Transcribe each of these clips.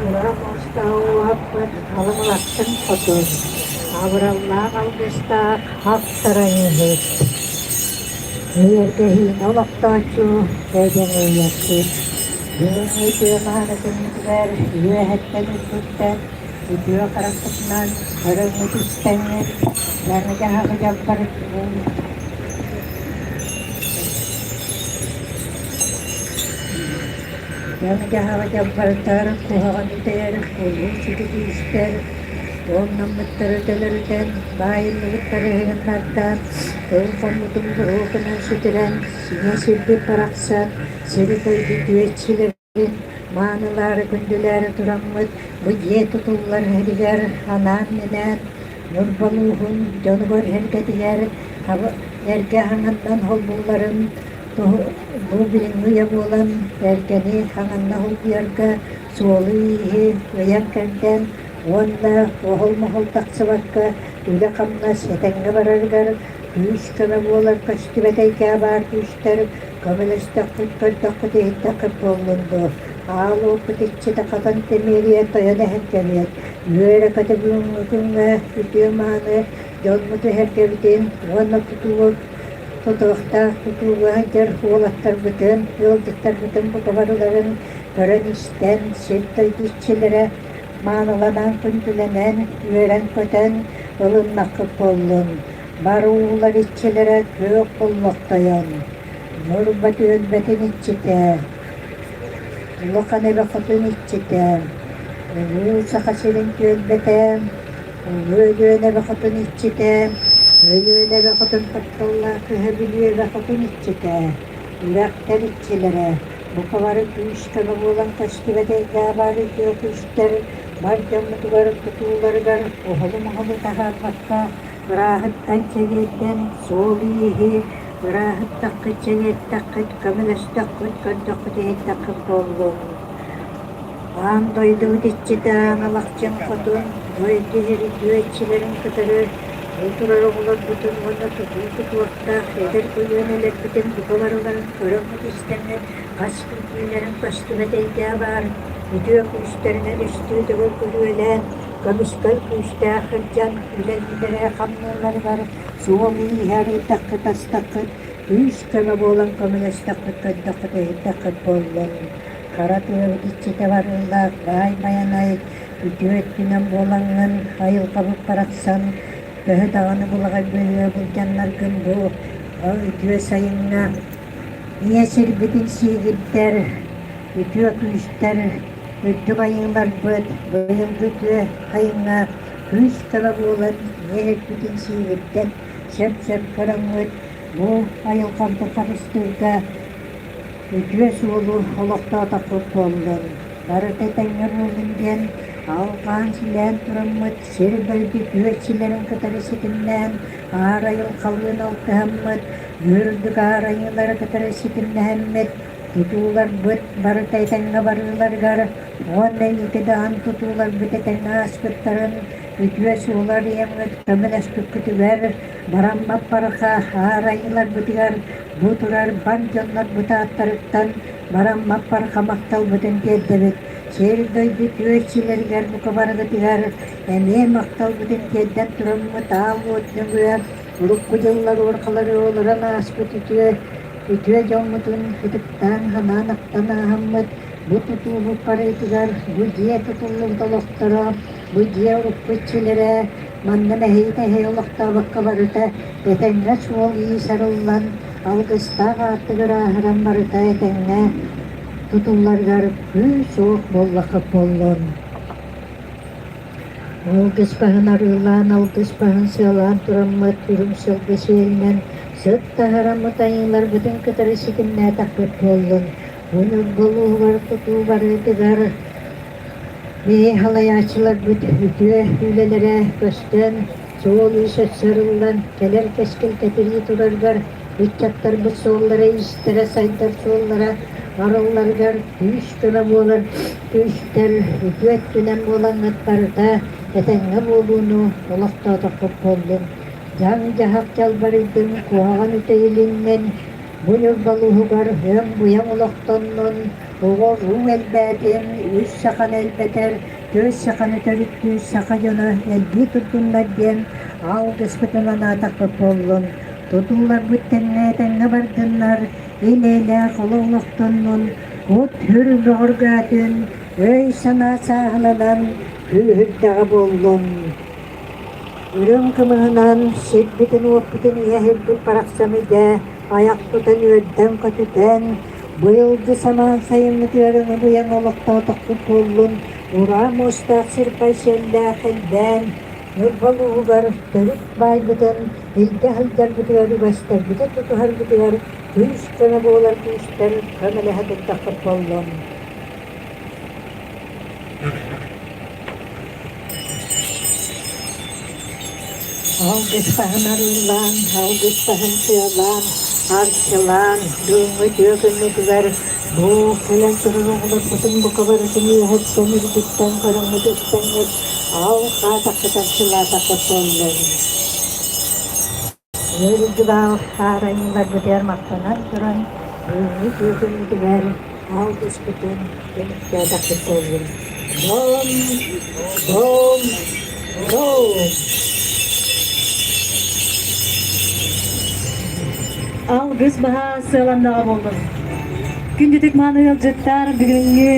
Тура муустаах уоһаппыт халыҥ хотун, абыраллаах алгыстаах хаптаран иһит. Эйэргэһиини олохтооччу эдьэн эйэппит. Бүгүҥҥү үтүө мааны күммүтүгэр үөһэттэн үрдүттэн үтүө харахпытынан көрөҥҥүт истэҥҥит, дьаҥы-дьаһаҕы дьалбарыттыбын Дьаҥ-дьаһаҕы дьалбарытар, куһаҕаны үтэйэр, улуу сүдү күүстэр уоннаммыттары төлөрүтэн, баайыллыбыттары ыһыгыннардаан, тыл хоммутун буруо гынан сүтэрэн, сиҥэ сирбит барахсан сири-дойду үтүөччүлэрин маанылаары-күндүлээри тураммыт бу дьиэ тутуллар иһигэр анаан-минээн Ньурба улууһун дьонугар-сэргэтигэр эргэ хаҥаннан холбуулларын Бу билиҥҥи үйэ буолан, эргэни хаҥанна холбуйарга суолу-ииһи ыйан-кэрдэн уонна оһол-моһол тахсыбакка үлэ-хамнас этэҥҥэ барарыгар күүс-көмө буолар көстүбэт эйгэҕэ баар күүстэр көмөлөстөххүт, көрдөххүт-иһиттэххит буоллун дуо? Аал уоппут иччитэ хатан тимириэ тойон эһэн кэлиэт, үөрэ-көтө бүгүҥҥү күҥҥэ үтүө-мааны дьоммут эһэргэбитин уонна тутуу Тутуохтаах тутууга сылдьар уолаттарбытын, ыалдьыттарбытын бука барыларын көрөн-истэн, сир-дойду иччилэрэ мааныланан, күндүлэнэн, үөрэн-көтөн ылыннаххыт буоллун. Бары уулар иччилэрэ күөх боллохтойон, Ньурба түөлбэтин иччитэ, Улахан Эбэ Хотун иччитэ, Улуу Саха сирин түөлбэтэ, Улуу Өлүөнэ Эбэ Хотун иччитэ, Өлүөнэ Эбэ Хотун тапталлаах кыһа Бүлүү Эбэ Хотун иччитэ, үрэхтэр иччилэрэ, бука бары күүс-көмө буолан көстүбэт эйгэҕэ баар үтүө күүстэр бар дьоммутугар тутууларыгар оһолу-моһолу таһаарбакка ырааһыттан чэгиэрдэн суол-ииһи ырааһыттаххыт, чэгиэртэххит, көмөлөстөххүт, көрдөххүт-иһиттэххит буоллун. Аан дойдубут иччитэ Аан Алахчын Хотун дойду иһэр үтүө иччилэрин кытары бу турар оҕолорбутун уонна тутуу тутуохтаах эдэр көлүөнэлэрбитин бука барыларын көрөммүт-истэммит хас биирдиилэрин көстүбэт эйгэҕэ баар үтүө күүстэринэн үстүү төгүл күрүөлээн, көмүскэл күүстээх сылдьан үлэлииллэрэ-хамныылларыгар суол-ииһи арыйдаххыт-астаххыт, күүс-көмө буолан көмөлөстөххүт, көрдөххүт-иһиттэххит буоллун. Хара тыабыт иччитэ барыылаах баай Байанай үтүө өттүнэн буолаҥҥын айылҕабыт барахсан төһө даҕаны булаҕай быыһыа былдьаннаргын бу үтүө сайыҥҥа ийэ сирбитин сиигирдэр үтүө күүстэр үрдүк айыыларбыт быйылгы үтүө сайыҥҥа күүс-көмө буолан ийэ сирбитин сиигирдэн сөп-сөп көрөҥҥүт бу айылҕабытын харыстыырга Үтүө суолу олохтоотохпут буоллун, барыта этэҥҥэ буоллун диэн алҕаан-силээн тураммыт, сир-дойду үтүө иччилэрин кытары ситимнээн, аар айылҕалыын алтыһаммыт, үрдүк аар айыылары кытары ситимнэһэммит, тутууларбыт барыта этэҥҥэ барыыларыгар уонна инники даҕаны тутууларбыт этэҥҥэ ааспыттарын үтүө суолу арыйаммыт көмөлөспүккүтүгэр бараммат барҕа аар айыыларбытыгар Бу турар бар дьоннорбут ааттарыттан бараммат барҕа махталбытын тиэрдэбит. Сир-дойду үтүө иччилэригэр бука барыгытыгар эмиэ махталбытын тиэрдэн тураммыт аал уот нөҥүө урукку дьыллар уорҕалары олорон ааспыт үтүө үтүө дьоммутун ытыктаан санаан ахтан ааһаммыт бу тутуубут барыытыгар бу дьиэ тутуллубут олохторо бу дьиэ урукку иччилэрэ манна мэһэй-тэһэй олохтообокко барыта Этэҥҥэ суол-иис арыллан, алгыстаах аартыгар ааһыран барыта этэҥҥэ тутулларыгар күүс-уох буоллахха буоллун. Алгыс баһын арыылаан, алгыс баһын сыалаан тураммыт үрүҥ сылгы сиэлинэн сыт таһараммыт айыыларбытын кытары ситимнээтэхпит буоллун. Бу Ньурба улууһугар тутуу барыытыгар биһи салайааччыларбыт үтүө үлэлэрэ көстөн, Суол-иис өссө арыллан, кэлэр кэскил кэтирии турарыгар, ыччаттарбыт суоллара-иистэрэ сайдар суоллара арылларыгар күүс-көмө буолар күүстэр үтүө өттүнэн буолаҥҥыт барыта этэҥҥэ буолууну олохтоотоххут буоллун. Дьаҥ-дьаһах дьалбарыйдын, куһаҕан үтэйилиннин, бу Ньурба улууһугар өҥ-быйаҥ олохтоннун. Оҕо-уруу элбээтин, үс саханы элбэтэр, түөрт саханы төрүттүүр саха дьоно элбии турдуннар диэн алгыспытын анаатахпыт буоллун. Тутууларбыт тэҥҥэ этэҥҥэ бардыннар, ил-эйэлээх олох олохтоннун, кут-сүр бөҕөргөөтүн, өй-санаа сааһыланан күүһүрдэҕэ буоллун. Үрүҥ кымыһынан сирбитин-уоппутун ийэ сирбит барахсан идэ айах тутан үөрдэн-көтүтэн, быйылгы самаан сайыммытыгар ыҥырыйан олохтоотохпут буоллун, ураа муостаах сирбай сиэллээх элбээн, Ньурба улууһугар төрүт баайбытын илдьэ сылдьарбытыгар, үгэстэрбитин тутуһарбытыгар күүс-көмө буолар күүстэр көмөлөһө турдахпыт буоллун. Алгыс таһын арыылаан, алгыс таһын сыалаан, арчылаан, бүгүҥҥү үтүө күммүтүгэр бу кэлэн турар оҕолорбутун бука барытын үөһэттэн үрдүттэн көрөҥҥүт истэҥҥит алҕаатаххыт арчылаатаххыт буоллун. Ыалдьыбаал хаарайыыларбытыгар махтанан туран, бүгүҥҥү үтүө күммүтүгэр алгыспытын түмүктээтэхпит буоллун. Дом! Дом! Дом! Алгыс баһа сыаланнаҕа буоллун. Күндүтүк мааны ыалдьыттар бүгүҥҥү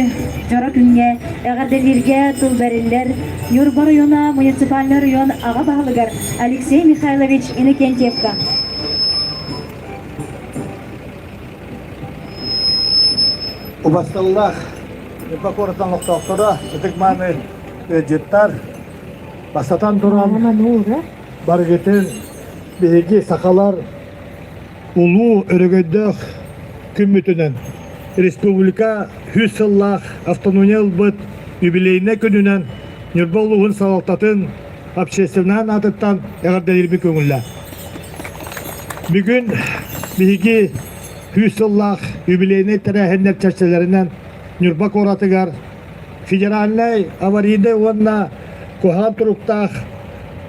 дьоро күҥҥэ эҕэрдэлииргэ тыл бэриллэр Ньурба оройуона муниципальнай оройуон аҕа баһылыгар Алексей Михайлович Иннокентьевка. Убасталлаах Ньурба куоратын олохтоохторо, ытык-мааны ыалдьыттар, бастатан туран барыгытын биһиги сахалар улуу өрөгөйдөөх күммүтүнэн республика 100 сыллаах автономия ылбыт юбилейнай күнүнэн Ньурба улууһун салалтатын общественнай аатыттан эҕэрдэлиирбин көҥүллээх. Бүгүн биһиги 100 сыллаах юбилейнай тэрээһиннэр чэрчилэринэн Ньурба куоратыгар федеральнай аварийнай уонна куһаҕан туруктаах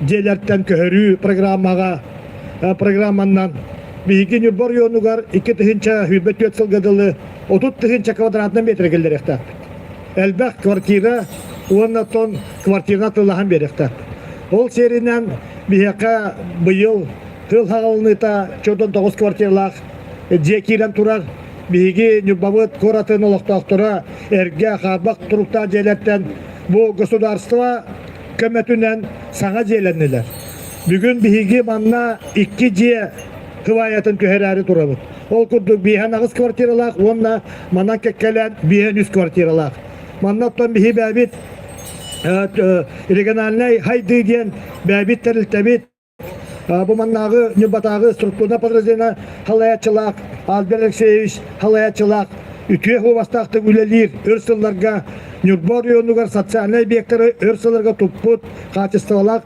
дьиэлэртэн көһөрүү программаҕа программаннан биһиги Ньурба оройуонугар 2024 сылга дылы 30 тыһыынча квадратный метр киллэриэхтээхпит. Элбэх квартира уонна тон квартираны атыылаһан биэриэхтээхпит. Ол сиэринэн биһиэхэ быйыл тыл хаҕылыныыта 49 квартиралаах дьиэ киирэн турар. Биһиги Ньурбабыт куоратын олохтоохторо эргэ хаарбах туруктаах дьиэлэртэн бу государство көмөтүнэн саҥа дьиэлэннилэр. Бүгүн биһиги манна икки дьиэ кыбаайатын түһэрээри турабыт. Ол курдук биэһэн аҕыс квартиралаах уонна манан кэккэлээн биэһэн үс квартиралаах. Манна оттон биһи бэйэбит региональнай хайдыы диэн бэйэбит тэрилтэбит Бу маннааҕы Ньурбатааҕы структурнай подразделение халайааччылаах Альберт Алексеевич халайааччылаах үтүө суобастаахтык үлэлиир өр сылларга Ньурба оройуонугар социальнай объектары өр сылларга туппут хаачыстыбалаах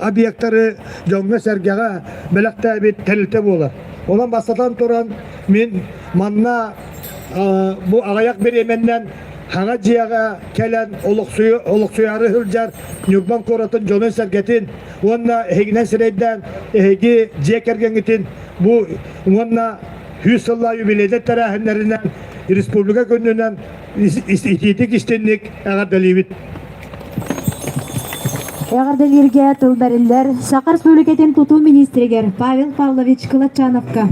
объектары дьоҥҥо-сэргэҕэ бэлэхтээбит тэрилтэ буолар. Онон бастатан туран мин манна бу аҕыйах бириэмэннэн хаҥа дьиэҕэ кэлэн олохсуйаары сылдьар Ньурбан куоратын дьонун-сэргэтин уонна эһигинэн сирэйдээн эһиги дьиэ кэргэҥҥитин бу уонна 100 сыллаах юбилейдар тэрээһиннэринэн республика күнүнэн итиитик истинник эҕэрдэлиибит. Эҕэрдэлииргэ тыл бэриллэр Саха Республикатын тутуу министригэр Павел Павлович Кылатчановка.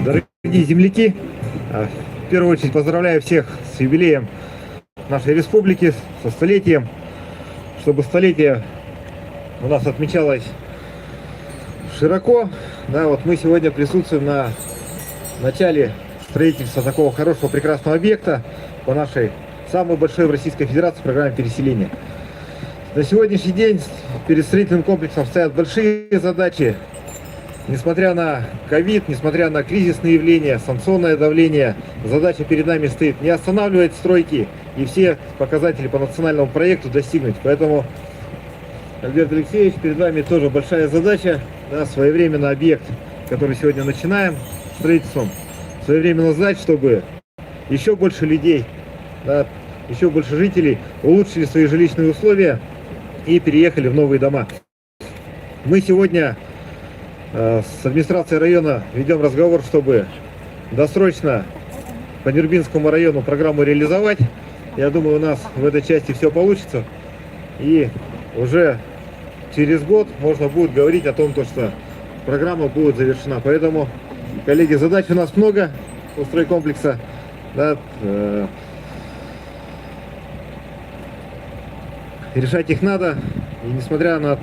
Дорогие земляки, в первую очередь поздравляю всех с юбилеем нашей республики, со столетием, чтобы столетие у нас отмечалось широко. Да, вот мы сегодня присутствуем на начале строительства такого хорошего, прекрасного объекта по нашей самой большой в Российской Федерации программе переселения. На сегодняшний день перед строительным комплексом стоят большие задачи. Несмотря на ковид, несмотря на кризисные явления, санкционное давление, задача перед нами стоит не останавливать стройки и все показатели по национальному проекту достигнуть. Поэтому, Альберт Алексеевич, перед вами тоже большая задача, да, своевременно объект, который сегодня начинаем строительством, своевременно сдать, чтобы еще больше людей, да, еще больше жителей улучшили свои жилищные условия и переехали в новые дома. Мы сегодня с администрацией района ведем разговор, чтобы досрочно по Нюрбинскому району программу реализовать. Я думаю, у нас в этой части все получится. И уже через год можно будет говорить о том, то, что программа будет завершена. Поэтому, коллеги, задач у нас много у стройкомплекса. Да, решать их надо. И несмотря на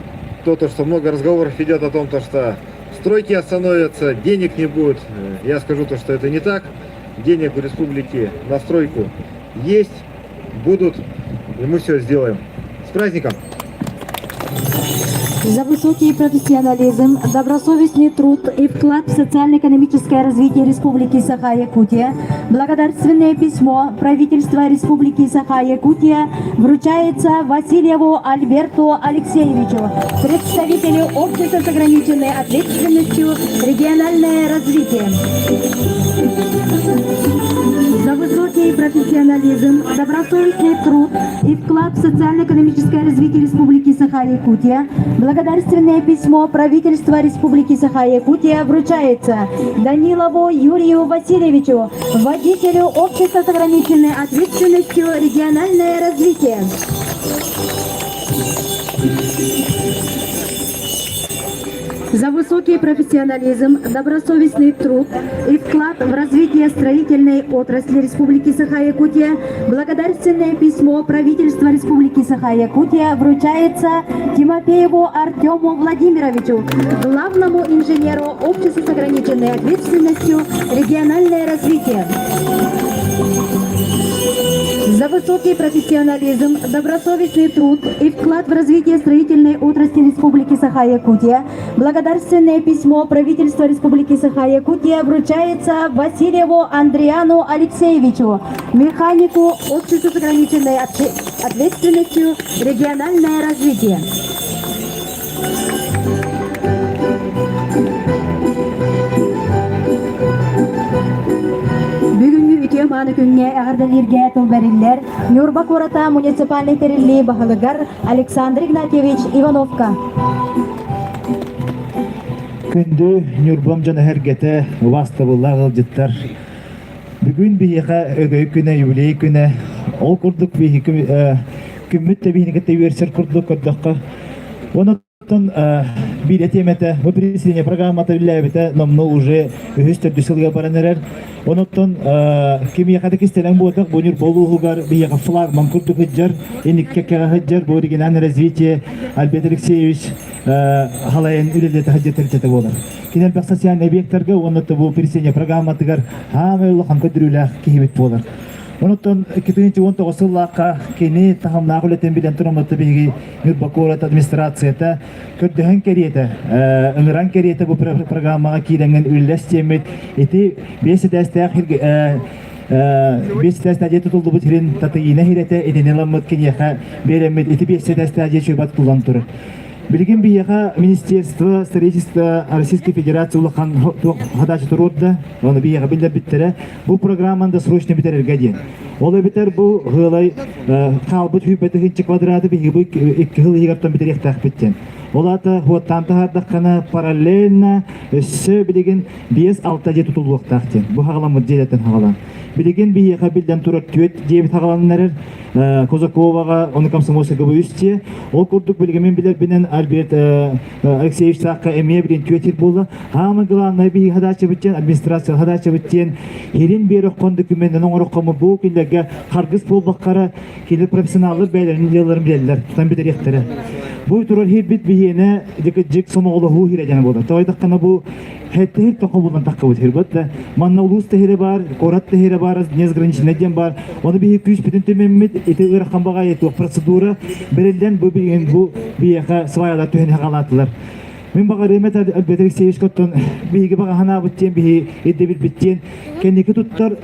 то, что много разговоров идет о том, то, что стройки остановятся, денег не будет, я скажу то, что это не так. Денег у республики на стройку есть, будут, и мы все сделаем. С праздником! За высокий профессионализм, добросовестный труд и вклад в социально-экономическое развитие Республики Саха-Якутия благодарственное письмо правительства Республики Саха-Якутия вручается Васильеву Альберту Алексеевичу, представителю общества с ограниченной ответственностью «Региональное развитие». За высокий профессионализм, добросовестный труд и вклад в социально-экономическое развитие Республики Саха-Якутия благодарственное письмо правительства Республики Саха-Якутия вручается Данилову Юрию Васильевичу, водителю общества с ограниченной ответственностью «Региональное развитие». За высокий профессионализм, добросовестный труд и вклад в развитие строительной отрасли Республики Саха-Якутия благодарственное письмо правительства Республики Саха-Якутия вручается Тимофееву Артему Владимировичу, главному инженеру общества с ограниченной ответственностью «Региональное развитие». За высокий профессионализм, добросовестный труд и вклад в развитие строительной отрасли Республики Саха-Якутия благодарственное письмо правительства Республики Саха-Якутия вручается Васильеву Андриану Алексеевичу, механику общества с ограниченной ответственностью «Региональное развитие». Бүгүҥҥү үтүө мааны күҥҥэ эҕэрдэлииргэ тыл бэриллэр Ньурба куората муниципальнай тэриллии баһылыгар Александр Игнатьевич Ивановка. Күндү Ньурбам дьоно сэргэтэ, убаастабыллаах ыалдьыттар. Бүгүн биһиэхэ өгөй күнэ, юбилей күнэ. Ол курдук биһиги күммүт да биһини кытта үөрсэр курдук көрдөххө. Онон биир тиэмэтэ бу переселение программата үлэлээбитэ номнуо уже үһүс төрдүс сылга баран эрэр. Онуттан кимиэхэ да кистэлэҥ буотах бу Ньурба улууһугар биһиэхэ флагман курдук сылдьар, инникке кэҕэ сылдьар бу региональное развитие Альберт Алексеевич халайын үлэлэтэ сылдьар тэрилтэтэ буолар. Кини элбэх социальный объектарга уонна бу переселение программатыгар хаамай улахан көрдөрүүлээх киһибит буолар. Онуттан 2019 сыллаахха кини таһымнаах үлэтин билэн тураммыт биһиги Ньурба куорат администрацията көрдөһөн кэриэтэ, ыҥыран кэриэтэ бу программаҕа киирэҥҥин үллэс диэммит ити биэс этээстээх биэс этээстээх дьиэ тутуллубут сирин Татыйыына хирэтэ итини ыламмыт киниэхэ биэрэммит ити биэс этээстээх дьиэ чуйбат тутуллан турар. Билигин биһиэхэ Министерство строительства Российской Федерации улахан задача туруорда, ону биһиэхэ биллэрбиттэрэ. Бу программаны досрочно бүтэрэргэ диэн. Ол эбэтэр бу ыалай хаалбыт сүүрбэ квадраты биһиги бу икки сыл иһигэр бүтэриэхтээхпит диэн. Ол аата хуоттаан таһаардаххына параллельно өссө билигин 5-6 дьиэ тутуллуохтаах диэн. Бу хаҕаламмыт дьиэлэртэн хаҕалаан. Билигин биһиэхэ биллэн турар түөрт дьиэбит хаҕаланан эрэр. Козаковаҕа, ону Комсомольскайга бу үс дьиэ. Ол курдук билигин мин билэрбинэн Альберт Алексеевич Саакка эмиэ билин түөрт сир буолла. Хаамай главное биһиги хадачыбыт диэн, администрация хадачыбыт диэн, хирин биэрөххон документын оҥороххому бу кинилэргэ харгыс буолбаккара кини профессионаллар бэйэлэрин дьыалаларын билэллэр, тутан бүтэриэхтэрэ. Бу турар хирбит биһиэнэ дьик сомоҕолоһуу хирэ диэн буолар. Тоойдоххона бу хэттиһир тохобулан таххыбыт хирбат да. Манна улуус тэһирэ бар, куорат тэһирэ бар, незграничный диэн бар. Оны биһи күүспүтүн түмэммит, ити ыарахан баҕайы туох процедура бэриллэн бу билигин бу биһиэхэ сваялар түһэн хаалаатылар. Мин баҕарыам этэ Альберт Алексеевич оттон биһиги баҕа санаабыт диэн биһи ирдэбилбит диэн кэнники туттар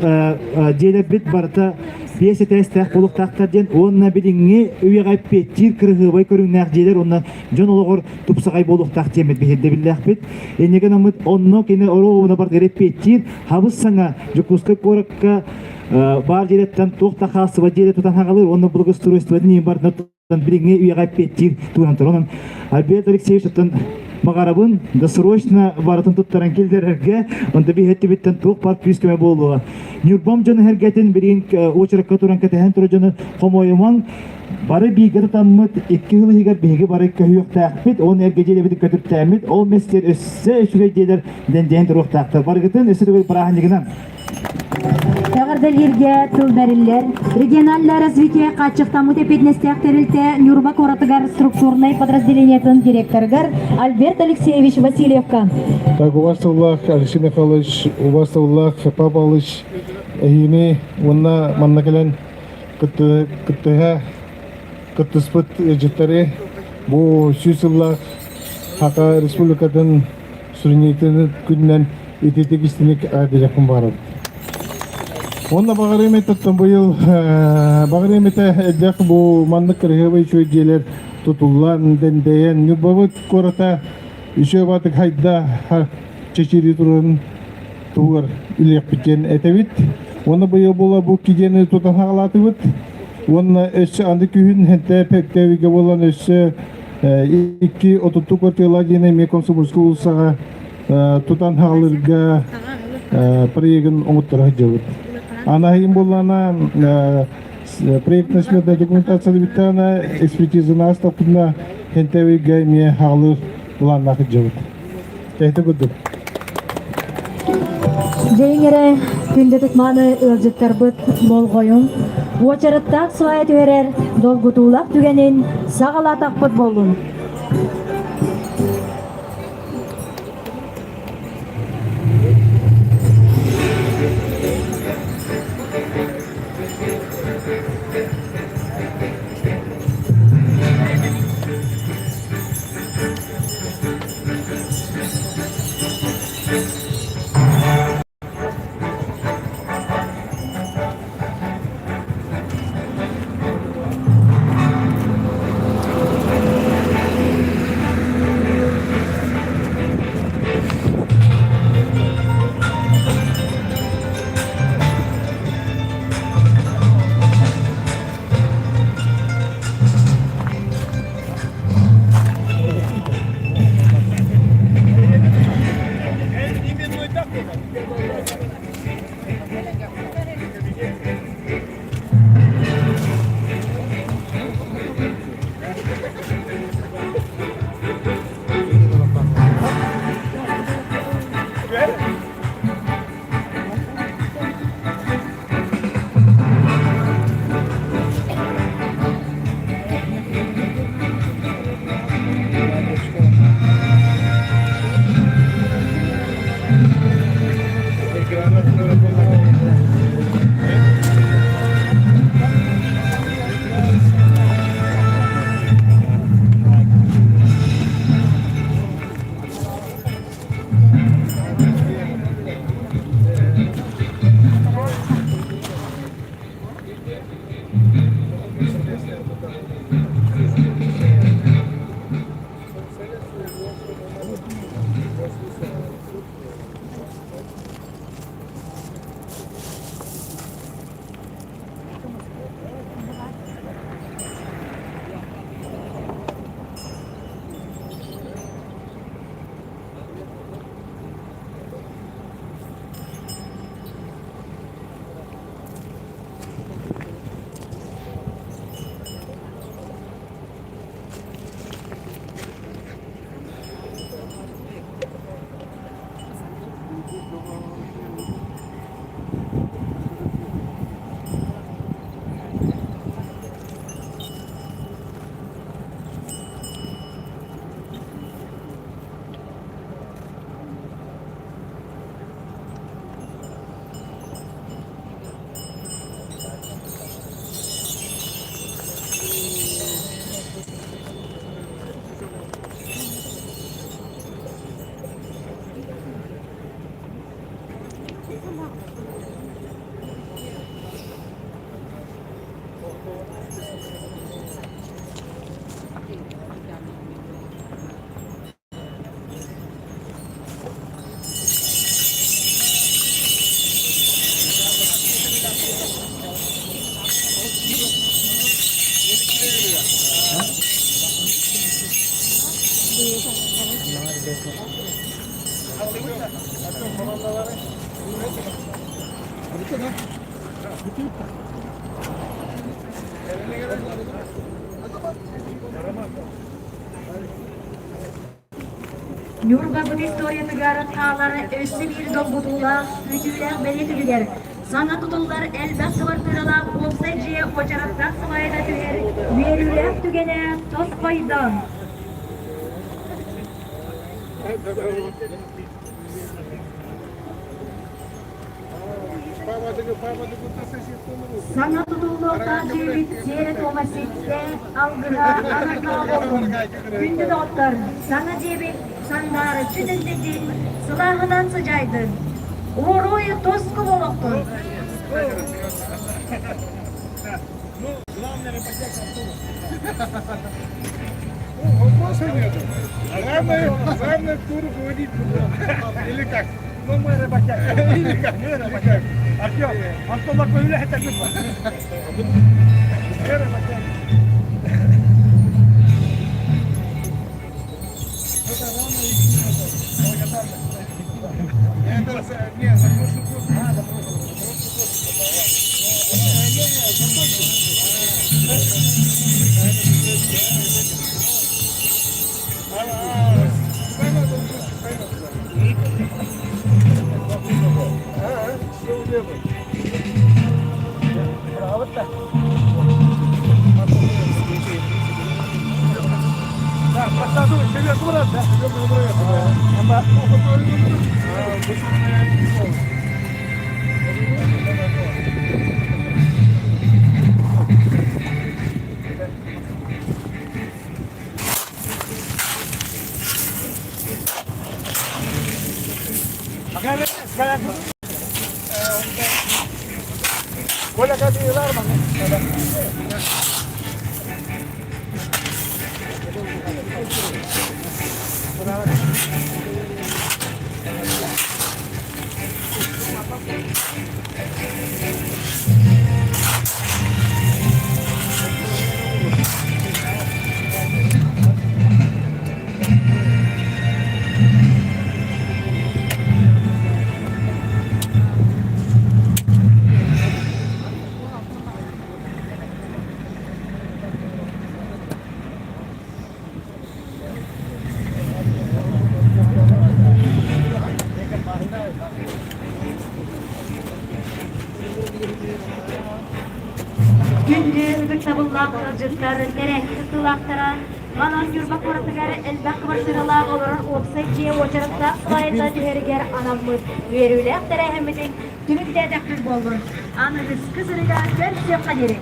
дьиэлэрбит барыта биэс этээстээх буолуохтаахтар диэн уонна билиҥҥи үйэҕэ эппиэттиир кырыһыабай көрүҥнээх дьиэлэр уонна дьон олоҕор тупсаҕай буолуохтаах диэммит биһи ирдэбиллээхпит. Инньэ гынаммыт онно кини оруобуна барытыгар эппиэттиир хабыс саҥа Дьокуускай куоракка баар дьиэлэртэн туох да хаалсыбат дьиэлэр тутан хаалар уонна благоустройствотын иһин барытына. Билиҥҥи үйэҕэ эппиэттиир туһунан туран Альберт Алексеевич оттон баҕарабын досрочно барытын туттаран киллэрэргэ, онто биһиэттибиттэн туох баар күүс көмө буолуоҕа. Ньурбам дьону эргэтин билигин уочаракка туран кэтэһэн турар дьону хомойумаҥ, бары бииргэ тутаммыт 2 сыл иһигэр биһиги бары көһүөхтээхпит, уонна эргэ дьиэлэбитин көтүртээммит, ол местер өссө үчүгэй дьиэлэр дэндэйэн туруохтаахтар. Барыгытын өссө төгүл бырааһынньыгынан! Эҕэрдэлииргэ тыл бэриллэр. Региональное развитие хааччахтаммыт эппиэтинэстээх тэрилтэ Ньурба куоратыгар структурнай подразделениетын директорыгар Альберт Алексеевич Васильевка. Так, убастабыллаах Алексей Михайлович, убастабыллаах Павел Павлович, эһиини уонна манна кэлэн кыттыһа кыттыспыт ыалдьыттары бу 100 сыллаах Саха Республикатын сүрүннүүтүн күнүнэн ититик истиник аадыйахпын баҕарабын. Уонна баҕарыам этэ быйыл баҕарыам этэ элбэх бу маннык кырыһыабай үчүгэй дьиэлэр тутуллан, дэндэйэн, Ньурбабыт куората үчүгэй баатык хайда чэчирии турарын туһугар үлэлиэхпит диэн этэбит. Уонна быйыл буола бу кидиэни тутан хаалаатыбыт. Уонна өссө аны күһүн хэнтэ пэктээбигэ буолан өссө икки отуттук квартира диэн эмиэ Комсомольскай уулуссаҕа тутан хаалырга проегын оҥотторо сылдьабыт. Анаһыйын буоллаҕына проектно-сметная документация бүттэҕинэ экспертизаны аастахпытына хэнтэбигэ эмиэ хаалыр былааннаах сылдьабыт. Эһити курдук. Дьэйиҥ эрэ күндү тутмааны ыалдьыттарбыт болҕойуҥ, уочараттаах свая түһэрэр долгутуулаах түгэнин саҕалаатахпыт буоллун. Ньурбабыт историятыгар хаалар өссө биир долгутуулаах, күүтүүлээх бэлиэ түгүгэр саҥа тутуллар элбэх кыбартыыралаах уопсай дьиэ уочараттаах сыбаайата түһэр үөрүүлээх түгэнэ тосхойдо. Саҥа тутуллуохтаах дьиэбит сиэрэ-туома ситтэ, алгыһа анардаҕа буоллун. Күндү доҕоттор, саҥа дьиэбит сандаарыччы дэндэйдин, сылааһынан сыдьаайдын. Уруй туску буолуохтун! Ну, главное работяга Артур. Ну, вопроса нету. Главное, главное туру выводить Или как? Ну, мы работяги. Или как? Мы работяги. Артем, Антон Лакоюля это Мы работяги. Это рано и благодарность. Это, не, за прошлый год. А, за прошлый год. Күндү ытыктабыллаах ыалдьыттар, тэрээһин кыттыылаахтара, манан Ньурба куоратыгар элбэх квартиралаах олорор уопсай дьиэ уочараттаах сыбаайата түһэригэр анаммыт үөрүүлээх тэрээһиммитин түмүктээтэхпит буоллун. Аныгыскы сырыыга көрсүөххэ диэри!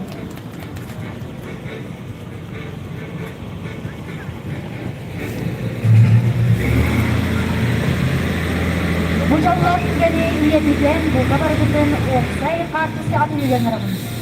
Бу дьоллоох түгэни үйэтитэн, бука барыбытын уопсай хаартыскаҕа түһүлэн барабын.